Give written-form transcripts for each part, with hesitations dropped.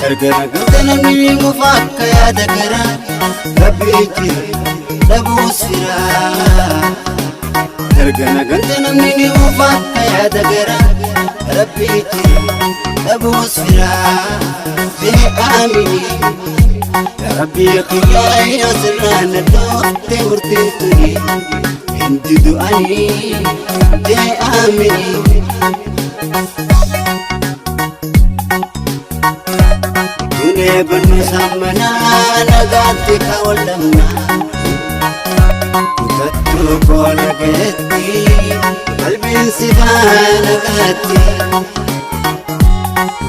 Erga namni mufa akka yaada garaa Rabbi jira dhabuus firaa. Erga nagante namni ni mufa akka yaada garaa Rabbi jira dhabuus firaa. Jee amini Rabbi qiyyaa yoo sirraa na dhoofte murtiin tuni hin didu ani jee amini. Tunee bannu sammanaa nagaatti kaawwallamna. Kutattuu koo nagaatti qalbiin si faana gaatti.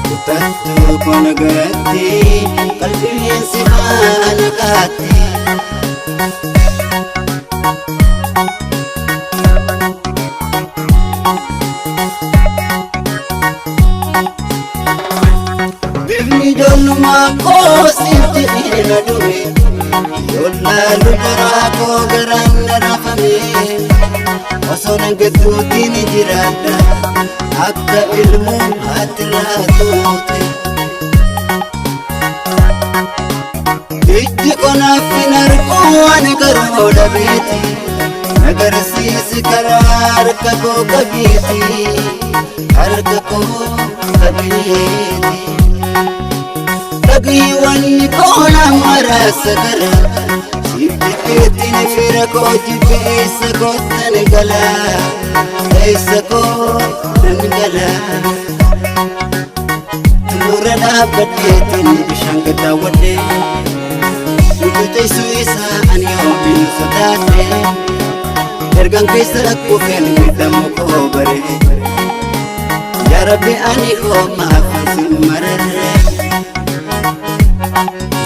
Kutattuu koo nagaatti qalbiin si faana gaatti. Bifni ijoollummaa koo siif jedhee na dhume. Yoolaalu garaa koo garaan na rafame. Osoo nan gadduutiin jiraadha akka ilmoo haati raatuute. Ijji qonaaf hin argu ani garuu dhabeeti. Nagarsiisi karaa harka koo qabeeti. Harka koo qabeeti. Dhagiiwwan koona maraasa gara. Siif fira koo jibbeessa kottan gala. Keessa koo nan gala. Tulluurra dhaabbadheetiin bishaan gad daawwadhe. Mucuceessuu isaa ani yoomiin sodaadhe. Ergaan keessa kufeen miidhamu koo bare. Yaa Rabbi ani hoomaaf sin mararre.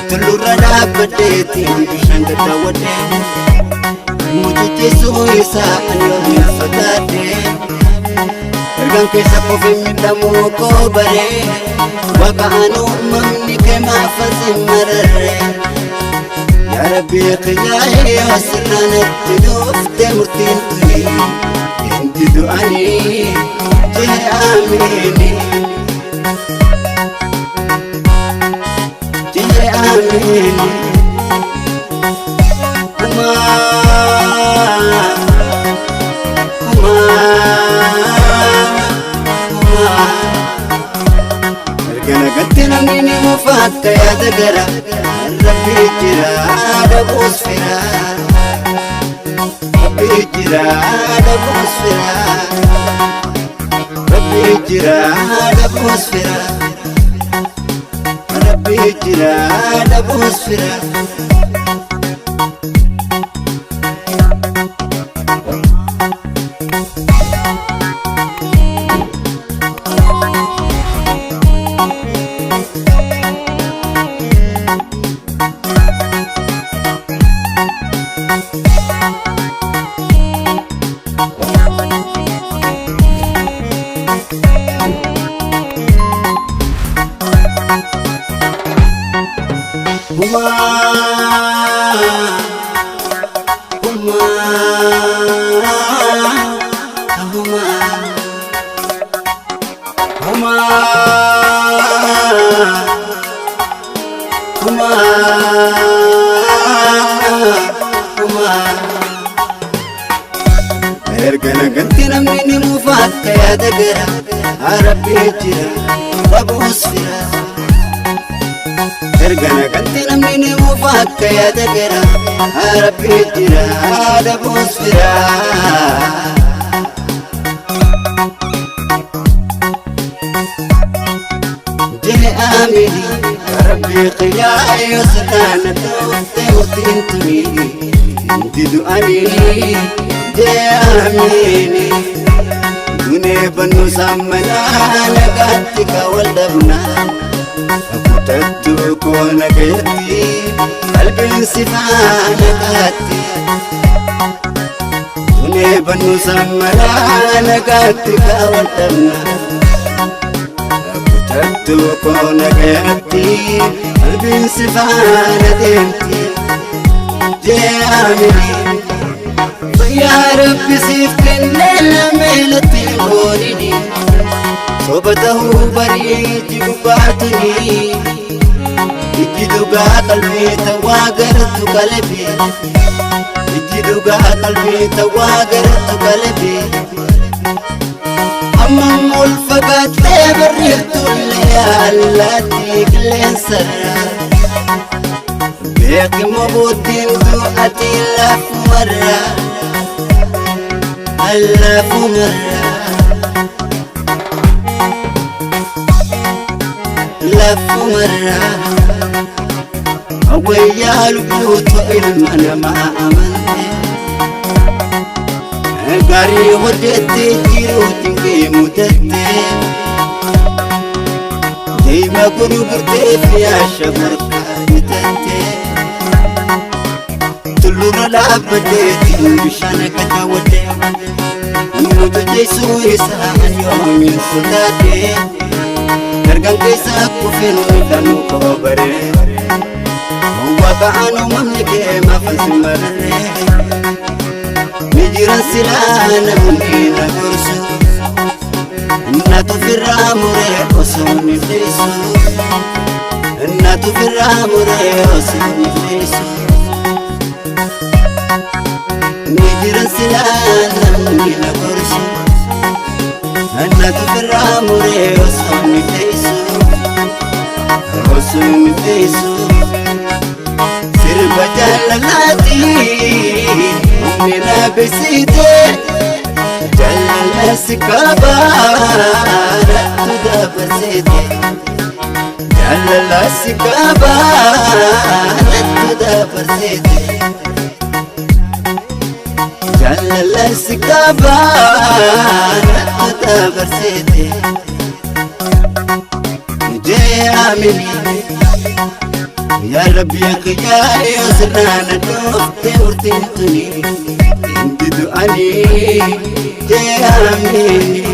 Tulluurra dhaabbadheetiin bishaan gad daawwadhe. Mucuceessuu isaa ani yoomiin sodaadhe. Ergaan keessa kufeen miidhamu koo bare. Waaqa ani uumamni kee maaf sin mararre. Yaa Rabbi qiyyaa yoo sirraa natti dhufte murtiin tuni hin didu ani jee amini. Jee amini. Kumaa kumaa kumaa. Erga nagatti namni ni mufa akka yaada gara Rabbi jira dhabuus fira. Rabbi jira dhabuus fira. Rabbi jira dhabuus fira. Rabbi jira dhabuus fira. Kumaa kumaa kumaa kumaa kumaa kumaa. Erga nagatti namni ni mufa akka yaada gara Rabbi jira dhabuus fira. Erga naqante namni ni mufa akka yaada gara Rabbi jira dhabuus fira. Jee amini Rabbi qiyyaa yoo sirraana dhufte murtiin tuni didu ani jee amini. Dunee bannu sammanaa nagaatti ka wal dhabnaa. Kutattuu koo nagayatti qalbiin si faana kaatti. Dunee bannu sammanaa nagaatti ka wal dhabnaa. Kutattuu koo nagayatti qalbiin si faana deemti. Jee amini. Fayyaa Rabbi siif kennee lameenatti hin boonini. Soba ta'uu bareechi gubbaatuni. Ijji dhugaa qalbii tawaa gartu qalbii. Ijji dhugaa qalbii tawaa gartu qalbii. Hammam ol fagaattee barreeftullee allaattii qilleensarra. Beeki immoo booddeen du'ati lafumarra. Lafumarra. Lafumarra. Wayyaa lubbuutu ilma namaa amante. Gaarii hojjettee jiruutiin kee mutatte. Deema gurgurtee fi asha burqaa bitatte. Tullurra dhaabbateetiin bishaan akka daawwatte. Nuti jeesuu isaa yoomiin sodaadhe. Dargan keessa kufeen miidhamuu koo bare. Waaqa aan uumamni kee maaf si mararre. Ni jiran silaa namni na gorsu. Natu firraa muree osoo ni dhiisu. Natu firraa muree osoo ni dhiisu. Ni jiran silaa namni na gorsu. Natu firraa muree osoo ni dhiisu. Osoo ni dhiisu. Sirba jaalalaati humni na beeksite. Jaalala si qaba nattu dabarsite. Jaalala si qaba nattu dabarsite. Jaalala si qaba nattu dabarsite. Jee amini. Yaa Rabbi qiyyaa yoo sirraana dhufte murtiin tuni hin didu ani jee amini.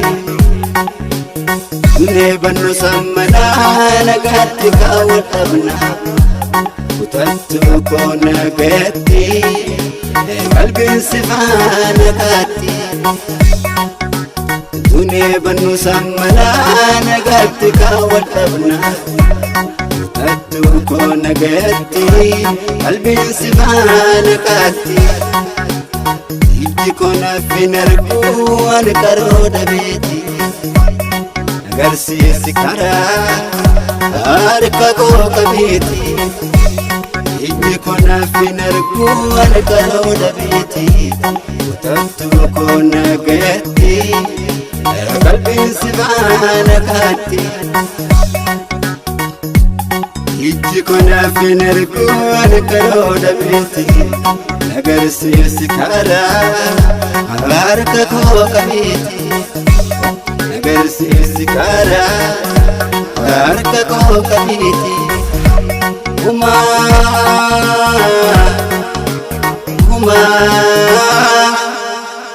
Dunee bannu sammanaa nagaatti kaawwa dhabna. Kutattuu koo nagayatti qalbiin si faana kaatti. Dunee bannu sammanaa nagaatti kaawwa dhabna. Kutattuu koo nagayatti qalbiin si faana kaatti. Ijji koo naaf hin argu ani qaroo dhabeeti. Agarsiisi karaa harka koo qabeeti. Ijji koo naaf hin argu ani qaroo dhabeeti. Kutattuu koo nagayatti qalbiin si faana kaatti. Ijji koo naaf hin argu ani qaroo dhabeeti. Agarsiisi karaa harka koo qabeeti. Agarsiisi karaa harka koo qabeeti. Umaa